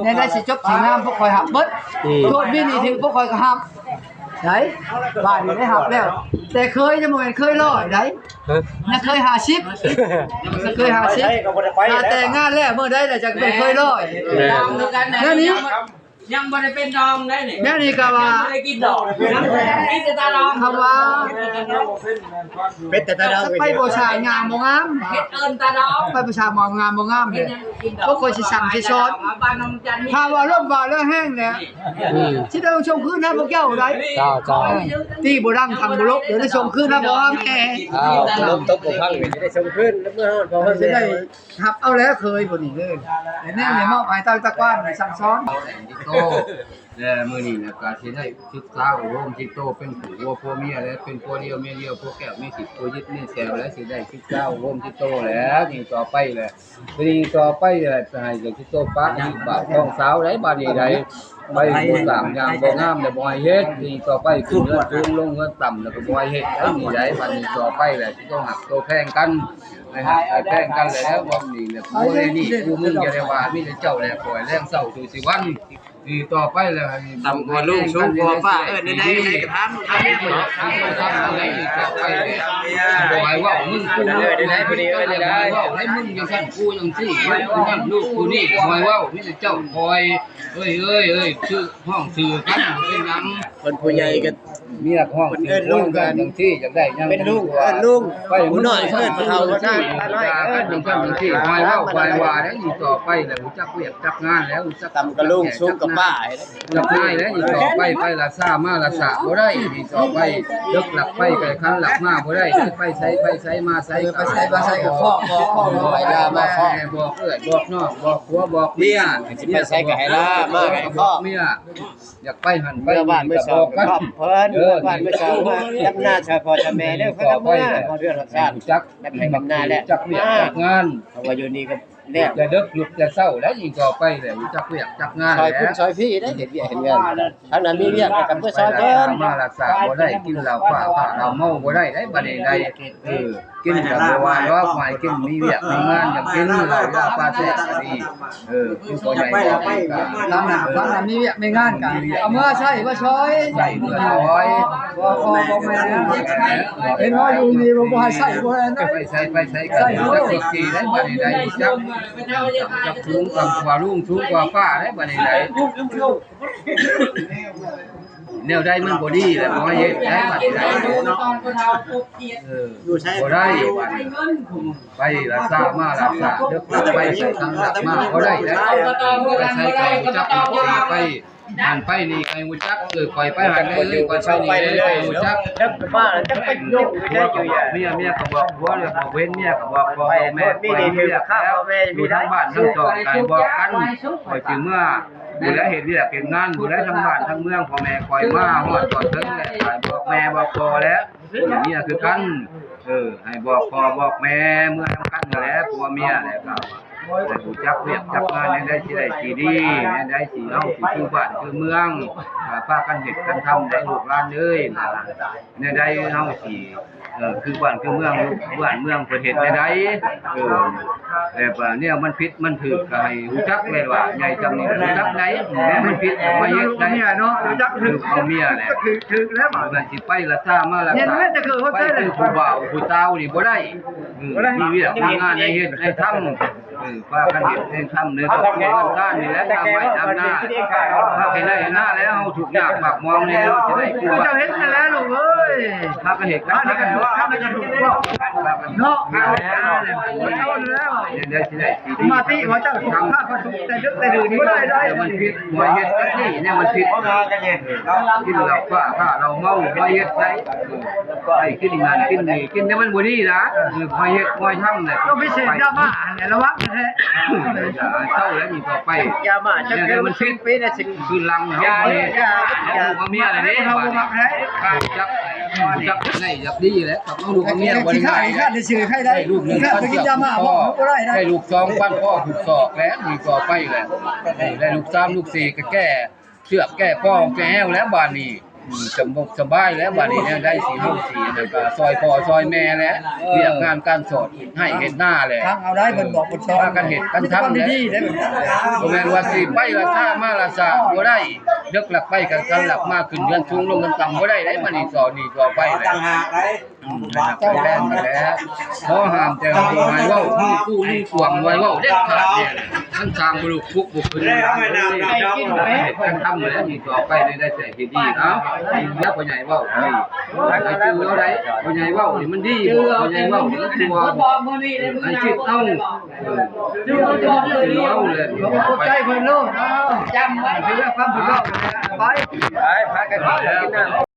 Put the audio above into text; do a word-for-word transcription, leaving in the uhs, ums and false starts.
แนวใดสิจบสิงาม พวกข้อยฮับเบิด อืม โทษมีหนี้ถือ พวกข้อยก็ฮับ ได๋ บาดนี้ได้ฮับแล้ว แต่เคยจะบ่แม่นเคยร้อยได๋ ฮะ นะเคยห้าสิบ เคยห้าสิบ ถ้าแต่งงานแล้วเมื่อใดล่ะจักเป็นเคยร้อย แม่น แนวนี้ ยังบ่ได้เป็นดองได้นี่ แนวนี้ก็ว่า ยังบ่ได้กินดอก ยังบ่ได้กินแต่ตาดอง คำว่า เป็นแต่ตาดอง ไปบูชางามบ่งาม เฮ็ดเอิ้นตาดอง ไปบูชาบ่งามบ่งามเด้ เฮ็ดหยังกินดอก พวกข้อยสิสั่งสิสอน บ้านน้องจันนี่ ถ้าว่าลมบ่าแล้วแห้งแล้ว อืม สิได้ส่งคืนให้พวกเจ้าได้ เจ้า เจ้า เออ ตีบ่ดัง ทำบ่ลบ เดี๋ยวได้ส่งคืนให้พวกแก อ้าว ลมตกบ่พัง เดี๋ยวได้ส่งคืน แล้วเมื่อฮอดพอฮอด สิได้ ฮับเอาแล้วเคยบ่นี่เด้อ แต่แนวนี้มอบให้เต้าตะกว้านสั่งสอน โต และมื้อนี้นะก็สิได้ศึกษาอบรมจิตโต เป็นผัวผัวเมีย และเป็นผัวเดียวเมียเดียว ผัวแก้วเมียสิบ ผัวยึดเมียแซว และสิได้ศึกษาอบรมจิตโตแล้ว นี่ต่อไปแหละ ทีนี้ต่อไปแหละ จะให้จิตโตปะอีกบาทของสาวได้บาดนี้ได้ ไปบ่สร้างอย่างบ่งามแล้วบ่ให้เฮ็ด นี่ต่อไปขึ้นเงินสูงลงเงินต่ำแล้วก็บ่ให้เฮ็ด แล้วนี่ได้บาดนี้ต่อไปแหละ ที่ต้องหักตัวแพงกัน ไปหาขายแป้งกันแล้ว วันนี้เนี่ย กูเลยนี่ กูมึงอย่าได้ว่า มีแต่เจ้าแหละ ปล่อยแรงเศร้าสู่สิวัน นี่ต่อไปแล้ว ต่ำกว่าลุง สูงกว่าป้า เออ ได้ ได้ ได้กระทำ ทำเนี่ย ทำอะไรอีกต่อไปเนี่ย ปล่อยว่ามึงกู เออ ได้ ได้ พอดี เออ ได้ ได้ ปล่อยว่าให้มึงยังสั่น กูยังซี่ กูนั่น ลูกกูนี่ ปล่อยว่า มีแต่เจ้าปล่อย เอ้ย เอ้ย เอ้ย ชื่อ ห้องชื่อกัน เป็นหยัง เพิ่นผู้ใหญ่ก็ เมียห้อง เพิ่นเอิ้นลุงกัน จังซี่ อยากได้หยัง เป็นลุง เอิ้นลุง ไป ผู้น้อยเอิ้นผู้เฒ่าก็ได้ ป้าน้อยเอิ้น จังซั่นจังซี่ คอยเว้าคอยว่าแล้ว นี่ต่อไปแล้ว รู้จักเวียกจักงานแล้ว รู้จัก ต่ำกว่าลุง สูงกว่าป้า จักง่ายแล้ว นี่ต่อไป ไปละซ่ามาละซ่าบ่ได้ นี่ต่อไป เลิกหลักไป ไปคันหลักมาบ่ได้ ไปไส ไปไส มาไส เออ ไปไส มาไสก็ขอ ขอ ขอ ไปลามาขอ บอกเอื้อย บอกน้อง บอกผัว บอกเมีย สิไปไสก็ให้ลา มาก็ขอ เมีย อยากไปหั่นไป เมื่อบ้านเมื่อซอง นี่ก็บอกกัน ก็เพิ่น เออ เมื่อบ้านเมื่อซอง มาดำนาช่วยพ่อช่วยแม่เด้อ เพิ่นดำนา พ่อเดือนละชาติ จัก ดำให้ดำนาแหละ จักเวียกจักงาน เพราะว่าอยู่นี่ก็แล้ว จะเลิกลุกจะเศร้าแล้ว ยิ่งต่อไปแล้ว จักเวียกจักงาน ช่วยคุณ แล้ว ช่วยพี่ได้ เห็นเวียกเห็นงาน ทางนั้นมีเวียกก็เพื่อช่วยเพิ่น มารักษาบ่ได้ กินเหล้าฟ้า ฟ้าเหล้าเมาบ่ได้ ได้บัดนี้ได้ เออ กินก็บ่ว่าดอก หมายกินมีเวียกมีงาน อยากกินเหล้ายาปลาแซ่บก็ดี เออ คือพ่อใหญ่บอกให้กะ หลังหน้า หลังหน้ามีเวียกมีงานกะ เอาเมื่อใช้มาช่อย ใช้เมื่อช่อย บอกพ่อบอกแม่ เห็นว่าอยู่นี่บ่ให้ใช้บ่ให้นะ ไปใช้ ไปใช้กะ ใช้ จักสิได้บัดนี้ได้ จัก จักสูงกว่าลุง สูงกว่าป้าได้บัดนี้ได้ แนวใดมันบ่ดีแหละ บ่ให้เฮ็ดได้บัดนี้ได้ เออ อยู่ใช้ บ่ได้บัดนี้ ไปละซ่ามาละซ่า เลิกไปใส่ทางหลักมาบ่ได้แล้ว ไปใส่ก็รู้จักหลักไป หันไปนี่ก็รู้จัก เออ ปล่อยไปหันเลย ปล่อยไปนี่เลยก็รู้จัก จักมาจักไปอยู่ได้อยู่อย่าง เมีย เมียก็บอกผัวเลย บอกเว้น เมียก็บอกพ่อบอกแม่ มีดีถือข้าวแม่ อยู่ทั้งบ้านทั้งซอก การบอกกัน ปล่อยจึงเมื่อ ผู้ใดเฮ็ดเวียกเฮ็ดงาน ผู้ใดทั้งบ้านทั้งเมือง พ่อแม่คอยมาฮอดก่อนเถิงแหละ บอกแม่บอกพ่อแล้ว เมียคือกัน เออ ให้บอกพ่อบอกแม่ เมือนำกันนั่นแหละ ผัวเมียแหละครับ ให้รู้จักเวียกจักงาน แนวใดสิได้สิดี แนวใดสิเฮาสิคือบ้านคือเมือง อ่า พากันเฮ็ดกันทำได้ลูกหลานเอ้ย แนวใดเฮาสิ เออ คือบ้านคือเมือง บ้านเมืองเพิ่นเฮ็ดแนวใด เออ แบบว่าแนวมันผิดมันถูกก็ให้รู้จักเลยว่า ใหญ่จำนี่รู้จักได้ แนวมันผิดก็มาเฮ็ดได้ เมียเนาะ รู้จักถูก เอาเมียแหละ ถูก ถูกแล้ว มันสิไปละซ่ามาละซ่า เนี่ย มันจะเกิดว่า ไปคือผู้บ่าวผู้สาวนี่บ่ได้ อืม บ่ได้ มีเวียกมีงานให้เฮ็ดให้ทำ เออ พากันเฮ็ดให้ทำเด้อ ครอบครัวบ้านซ่านนี่แหละ ทำไร่ทำนา พากันได้นาแล้ว เฮาทุกข์ยากปากหมองนี่ เฮาสิได้กู้ เจ้าเฮ็ดนั่นแหละลูกเอ้ย พากันเฮ็ด พากันเฮ็ด พากันเฮ็ด เนาะ เอาแล้ว เดี๋ยวสิได้สิดี มาติว่าเจ้าสุขภาพก็สุขแต่ดึกแต่ดื่นบ่ได้ได้ มันผิด บ่เฮ็ดจักนี่ เนี่ยมันผิด กินเหล้าฟ้า ถ้าเราเมา บ่เฮ็ดได้ ไปกินนั่นกินนี่ กินแต่มันบ่ดีนะ เออ คอยเฮ็ดคอยทำแหละ ต้องไปเสพยาบ้าแหละ ระวังแท้ เศร้าแล้วนี่ต่อไป ยาบ้าจัก เนี่ยมันผิด เป็นอาชีพ คือหลังเขา ยา บ่เฮ็ด ยา เอาลูกเอาเมียอะไรเนี่ย เอาลูกเอาเมีย จัก จักได้อยากดีแหละ กับเอาลูกเอาเมียบ่ได้ สิฆ่า สิฆ่าได้ชื่อใครได้ ได้ลูกหนึ่ง สิฆ่า ไปกินยาบ้า บ่ได้นะ ได้ลูกสอง ฟันข้อถูกศอกแล้ว นี่ต่อไปแหละ ได้ลูกสาม ลูกสี่ ก็แก้ เสือกแก้ป้องแก้แห้วแล้วบาดนี้ อืม สะดวกสบายแล้ว บัดนี้เนี่ยได้สิเฮาสิ แล้วก็ซอยพ่อซอยแม่แหละ เวียกงานการสอน ให้เฮ็ดนาแหละ ทางเอาได้ เพิ่นบอกเพิ่นสอน พากันเฮ็ดกันทำ มีแต่ความดีๆ ได้ บ่แม่นว่าสิไปละช้ามาละช้า บ่ได้ เลิกหลักไปกันกันหลักมา ขึ้นเรือนสูงลงเรือนต่ำ บ่ได้เด้ บัดนี้สอนนี่ต่อไปแหละ ต่างหากได้ อืม นะครับ ไปแล่นมาแล้ว ขอห้ามแต่บ่ให้เว้า ฮู้กู้ฮู้กวาง บ่ให้เว้าเด็ดขาดเนี่ย มันสร้างบ่ลุกคุกบ่ขึ้น ได้เอาไว้น้ำดอก เฮ็ดกันทำแล้ว นี่ต่อไปได้ ได้แต่ที่ดีนะ แล้วพ่อใหญ่เว้า นี่ ให้ชื่อเอาได้ พ่อใหญ่เว้านี่มันดี พ่อใหญ่เว้านี่มันชั่ว ให้ชื่อเอา เออ ชื่อเอาเลย ขอบใจเพิ่นเนาะ จำไว้ เรื่องความผิดชอบ ไป ไป พากันกินน้ำ